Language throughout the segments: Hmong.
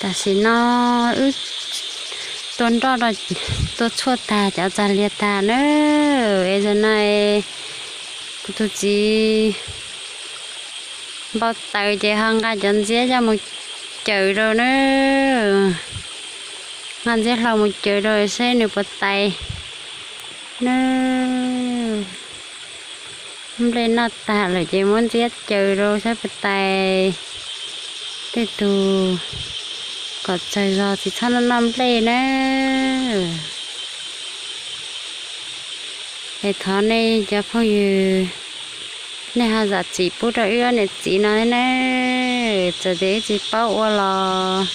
Tam sim no wb tua nroj, tua tshuaj tag cov txag lias tag na, es zaum no kuv tus txiv npau taws ces ho nqa cov ntxiab coj mus caws rau na, nqa ntxiab hlau mus caws rau seb nws puas tais na. Nplej noj tag lawm ces muab ntxiab caws rau saib puas tais. Tej tug kom txawg zog tsis txhob noj noj nplej na. Es thov nej cov phooj ywg, nej ho zam txim pub rau wb ob niam txiv no thiab na. Txawm tias wb tsis paub ua los,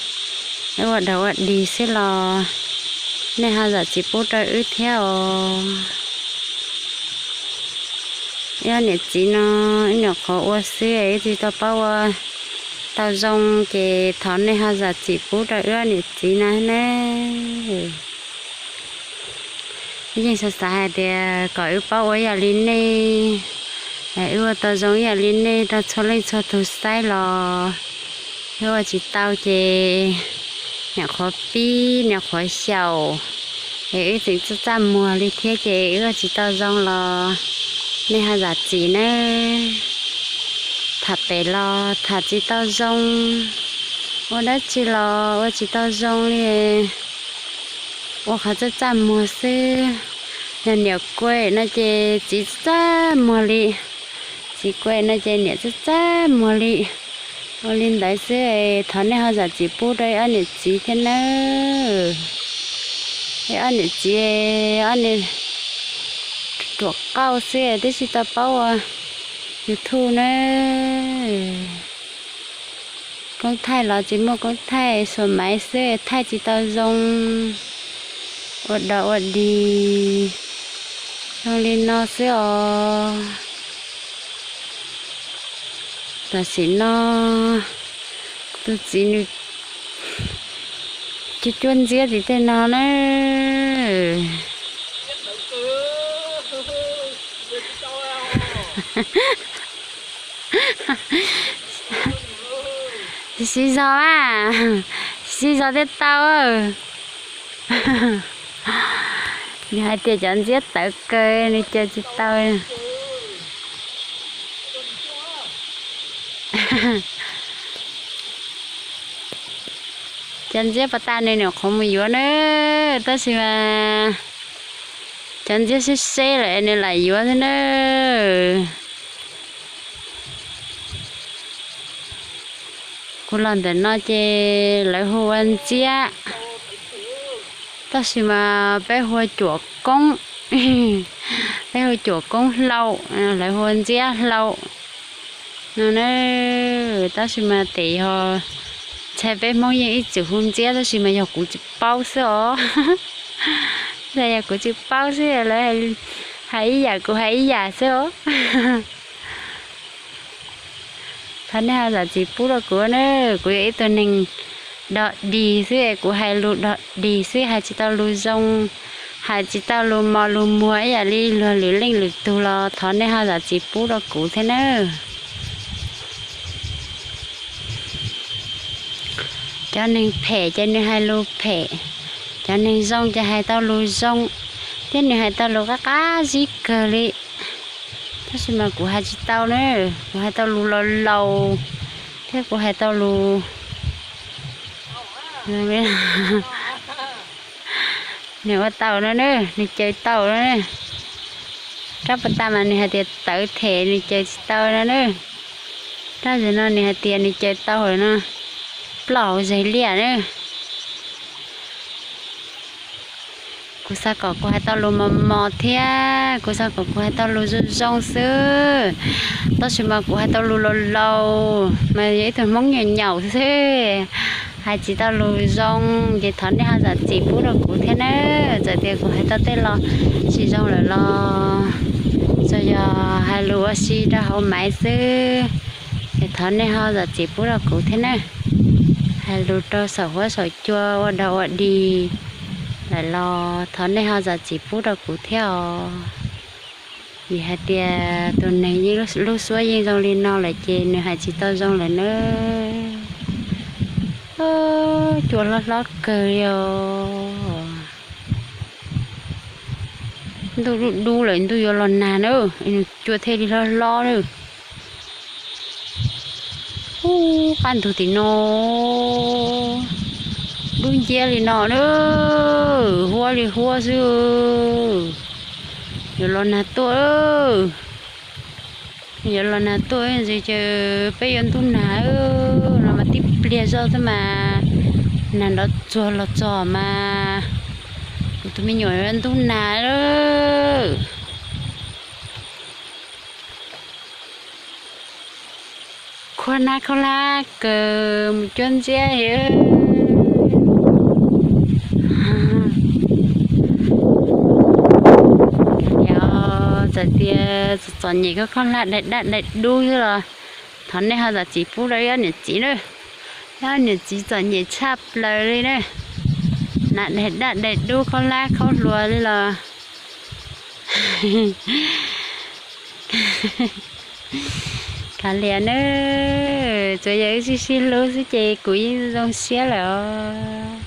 wb ua dog ua dig xwb los nej ho zam txim pub rau wb thiab os. Wb ob niam txiv no, wb nyuam qhuav ua xwb, wb tsis tau paub ua tau zoo, ces thov nej ho zam txim pub rau wb ob niam txiv no na. Wb yeej xav xav hais tias kom wb paub ua ib yam li nej, wb ua tau zoo ib yam li nej rau txhua leej txhua tus saib los wb ua tsis tau ces nyuam qhuav pib nyuam qhuav xyaum, es wb tseem txaj txaj muag li thiab ces wb ua tsis tau zoo los nej ho zam txim nawb. Tham pem los tham tsis tau zoo, ua dab tsi los ua tsis tau zoo li, ua qhov txaj txaj muag xwb. Yog niam kuem no ces txiv txaj txaj muag li, txiv kuem no ces niam txaj txaj muag li. Ua li ntawd xwb, thov nej ho zam txim pub rau ob niam txiv thiab nawb. Ob niam txiv, ob niam ruam qauj xwb twb tsis tau paub ua YouTube nawb. Koob thaij los tsis muaj koob thaij, xuas maiv xwb thaij tsis tau zoo, ua dog ua dig zoo li no xwb os. Tam sim no tus txiv nws cuab cuab ntxiab tim tej no na. Siv zog a, siv zog thiaj tau. Nws hais tias cov ntxiab tawv kawg nws caws tsis tau. Cov ntxiab pas tas nws nyuam qhuav mus yuav na, tab sis mas cov ntxiab seb seb lawm nws lam yuav xwb na. Kuv los ntawm no ces lawv hu ua ntxiab, tab sis mas peb hu ua cuam koob, peb hu cuam koob hlau, lawv hu ua ntxiab hlau no na. Tab sis mas tes yog ntshai peb Hmoob yeej ib txwm hu ntxiab, tab sis mas yog kuv tsis paub xwb os. Ntshai yog kuv tsis paub xwb, lawv hais ib yam kuv hais ib yam xwb os. Thov nej ho zam txim pub rau kuv na, kuv yog ib tug neeg dog dig xwb, kuv hais lus dog dig xwb, hais tsis tau lus zoo, hais tsis tau lus mos lus muag ib yam li luag lwm leej lwm tug los thov nej ho zam txim pub rau kuv thiab nawb. Cov neeg phem ces nws hais lus phem, cov neeg zoo ces hais tau lus zoo, thiab nws hais tau lus qab qab zib kawg li. Tab sis mas kuv hais tsis tau na, kuv hais tau lus laus laus, thiab kuv hais tau lus, nws ua tau no na, nws caws tau no na. Rab pas tas mas nws hais tias tawv them nws caws tsis tau no na. Rab zem no nws hais tias nws caws tau lawm no, ploj hauv zes liaj na. Kuv xav kom kuv hais tau lus mos mos thiab kuv xav kom kuv hais tau lus zoo zoo xwb, tab sis mas kuv hais tau lus laus laus mas yog ib tug Hmoob nyaum nyaum xwb, hais tsis tau lus zoo, ces thov nej ho zam txim pub rau kuv thiab nawb. Txawm tias kuv hais tau tej lo tsis zoo lawm los tsuas yog hais lus ua si rau hauv maiv xwb, es thov nej ho zam txim pub rau kuv thiab nawb. Hais lus rau saum huab saum cua ua dog ua dig lawm los thov nej ho zam txim pub rau kuv thiab os. Vim hais tias tus neeg yeej lub suab yeej zoo li no lawm ces nws hais tsis tau zoo lawm nawb. Cua hlob hlob kawg li os. Ntuj dub dub lawm, ntuj yuav los nag na, es nws cua thiaj li hlob hlob na. Ub, qab ntug tim no dub nciab li no na, huab li huab xwb. Yuav los nag tuaj, yuav los nag tuaj ntxiv ces peb yuav ntub nag no mas tib pliag zoj xwb mas nag nrov tsuag los txog mas kuv tus me nyuam yuav ntub nag lawm. Khuab hnab khaub hlab kawg mus cuab ntxiab. Yog txawm tias txom nyem khaub hlab daig daj daig dub xwb los thov nej ho zam txim pub rau ib ob niam txiv na. Ib ob niam txiv txom nyem tshaj plaws li na. Hnav daig daj daig dub khaub hlab khaub hluas li los kav liam na, tsuas yog wb sib sib hlub xwb ces kuv yeej zoo siab lawm os.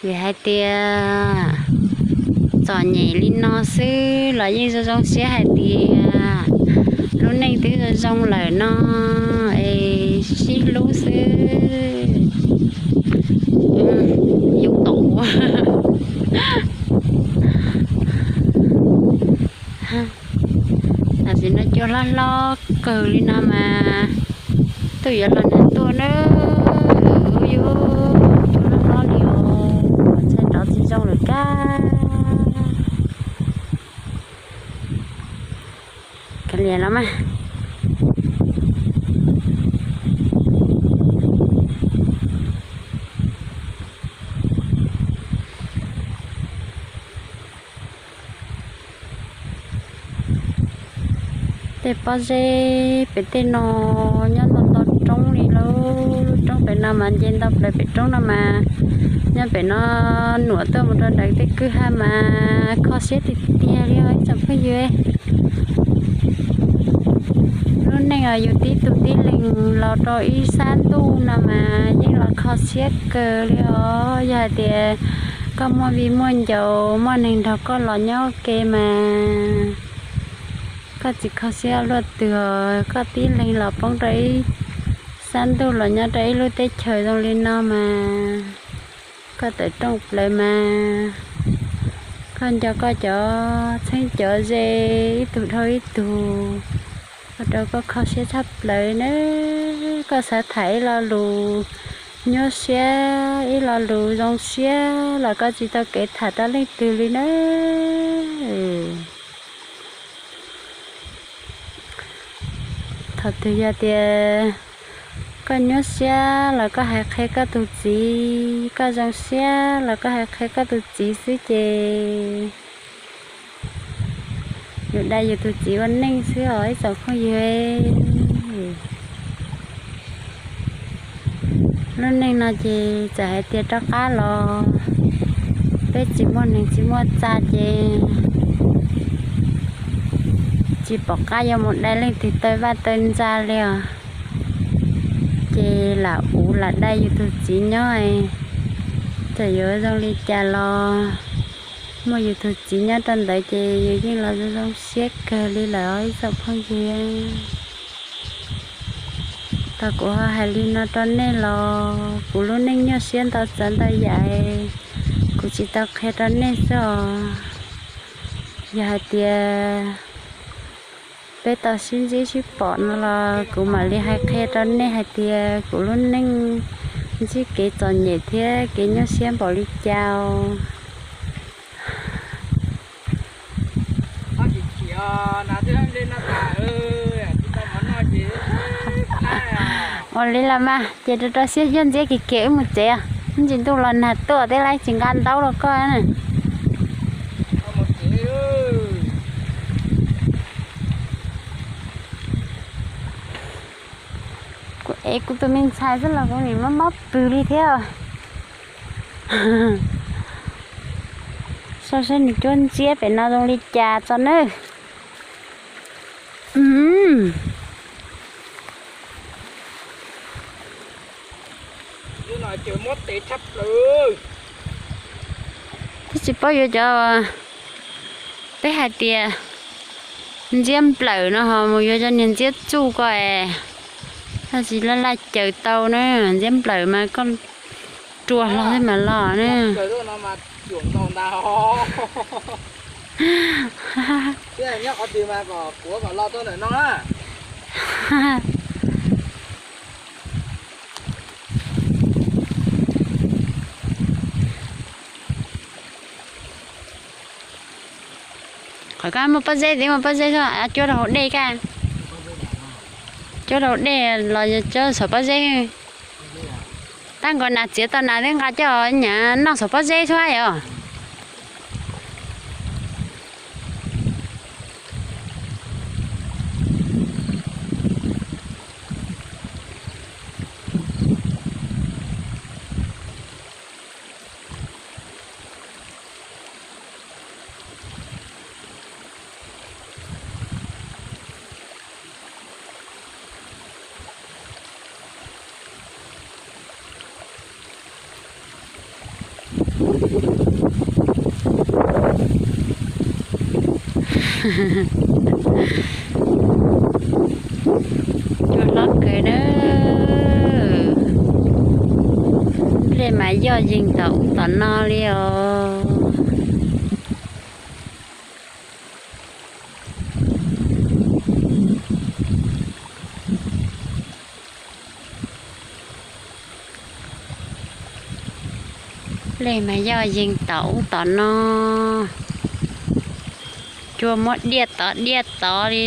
Vim hais tias txom nyem li no xwb los yeej zoo zoo siab hais tias lub neej twb zoo zoo lawm no es sib hlub xwb. Yuav tau Tam sim no cua hlob hlob kawg li no mas twb yuav los nag tuaj na. Yuav cua hlob hlob li os, ntshai rov tsis zoo lawm kab. Kav liam los mas. Tej pob zeb pem tej no nyob ntau ntau roob li lauj. Lub roob pem no mas nce ntau plaws, pem roob no mas nyob pem no nuam tuaj mus rau ntawm tej kwj ha mas kho siab tiag tiag li os ib tsoom phooj ywg. Lub neej yus tib tug tib leeg los rau ib sab ntuj no mas yeej los kho siab kawg li os. Yog hais tias koj muaj viv muaj ncaus muaj neeg nrog koj los nyob ua ke mas koj tsis kho siab luaj twg os. Koj tib leeg los poob rau ib sab ntuj los nyob rau ib lub teb chaws zoo li no mas koj tawm rooj plaws mas koj nco koj cov txheeb cov ze ib tug dhau ib tug, ua rau koj kho siab tshaj plaws na. Koj xav tham ib lo lus nyuaj siab ib lo lus zoo siab los koj tsis tau kev tham rau leej twg li na. Thaum twg yog tias koj nyuaj siab los koj hais qhia koj tus txiv, koj zoo siab los koj hais qhia koj tus txiv xwb ces yus dai yus tus txiv ua neej xwb os ib tsoom phooj ywg. Lub neej no ces txawm hais tias rov qab los peb tsis muaj neeg tsis muaj txaj ces tsis pom qab yuav mus dai leej twg taw vaj taw ntxa li os. Ces lam ua lam dai yus tus txiv nyob, txawm yuav zoo li cas los muaj yus tus txiv nyob rau ntawd ces yus yeej los zoo zoo siab kawg li lawm os ib tsoom phooj ywg. Tau kuv ho hais li no rau nej los kuv lub neej nyuaj siab ntau txawv ntau yam, kuv tsis tau qhia rau nej xwb os. Yog hais tias peb tau sib ntsib sib pom no los kuv mam li hais qhia rau nej hais tias kuv lub neej ntsib kev txom nyem thiab kev nyuaj siab npaum li cas. Ua li los mas ces rau rau siab yog ntxiab kiag kiag wb mus tsev os, ib ntsis ntuj los nag tuaj thiab lawv tsis nqa ntaub rau koj na. Kuv ev kuv tus me ntxhais xwb los kuv nim mob mob pwg li thiab. Tso saib nws cuab ntxiab pem no zoo li cas tso nawb. Twb tsis paub yuav cov, peb hais tias ntxiab nplawm no ho mus yuav cov niag ntxiab txuj ko es, tab sis laj laj caws tau na, ntxiab nplawm mas koj rua hlo thiab mas los na. Qhov koj muaj pob zeb, muaj pob zeb xwb, cuab rau hauv dej koj, cuab rau hauv dej los yog cuab saum pob zeb. Tab nkaus nas txiav tau nas twb nqa coj nyav noj saum pob zeb xwb yom. Cua hlob kawg na. Dej mas yoj yeeg tom ub tom no li os. Dej mas yoj yeeg tom ub tom no. Cua muab diaj tod diaj tod li.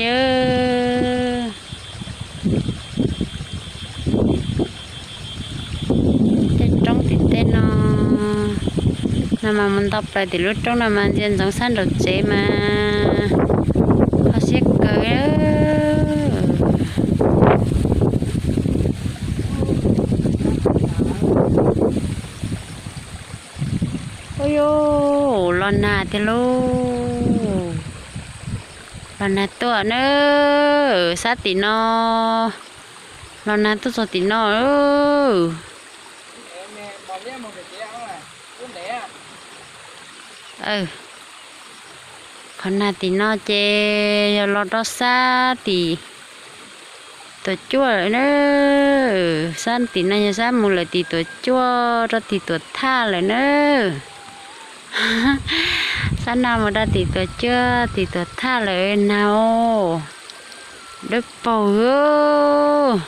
Tej roob tim tej no, no mas mus nto plaws tim lub roob no mas ntsia ntsoov sab nraum tsev mas kho siab kawg. Ua yuj, los nag tiag lauj. Los nag tuaj na, sab tim no. Los nag tuaj txog tim no. Qhov nag tim no ces yog los rau sab tim tuam cuaj lawm na. Sab tim no yog sab mus lawm tim tuam cuaj rau tim tuam thaj lawm na. Sab no mus rau tim tuam cuaj tim tuam thaj lawm na. Dawb paug,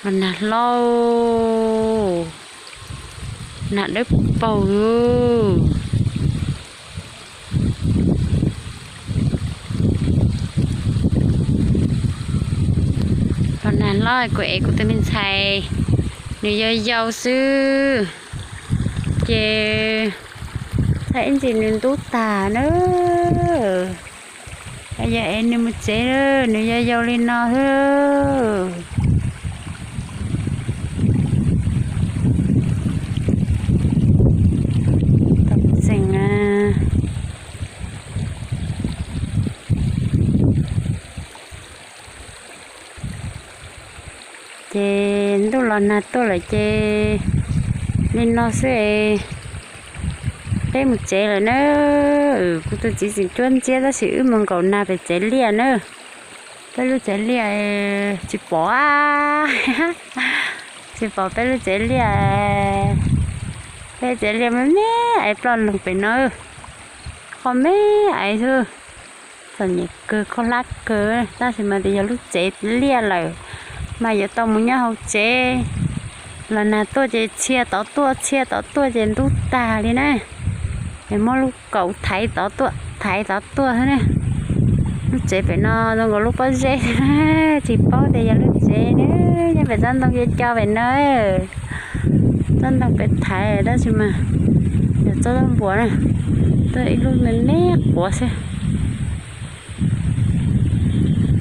los nag hlob, nag dawb paug. Los nag hlob, kuv ev kuv tus me ntxhais, nws yau yau xwb ces txhaj ib ntsis nws ntub tag na. Yog ev nws mus tsev, nws yau yau li no xwb. Tau xeem na. Ces ntuj los nag tuaj lawm ces li no xwb es peb mus tsev lawm na. Kuv tus txiv tseem cuab ntxiab tab sis wb mus nkaum nag pem tsev liaj na. Peb lub tsev liaj tsis pom, tsis pom peb lub tsev liaj. Peb tsev liaj me me aiv ploj loog pem no, qhov me aiv xwb. Txom nyem kawg, khaub hlab kawg, tab sis mas tias yog lub tsev liaj lawm mas yuav tau mus nyob hauv tsev. Los nag tuaj ces txhia tod tuaj, txhia tod tuaj ces ntub tag li na. Es muab lub kaum thaiv tod tuaj, thaiv tod tuaj xwb na. Lub tsev pem no zoo nkaus lub pob zeb, tsis paub tias yog lub tsev na. Nyob pem tsob ntoo co co pem no, tsob ntoo pem thaiv tab sis mas yog tsob zaub npuas na, tuaj ib lub me me quav xwb.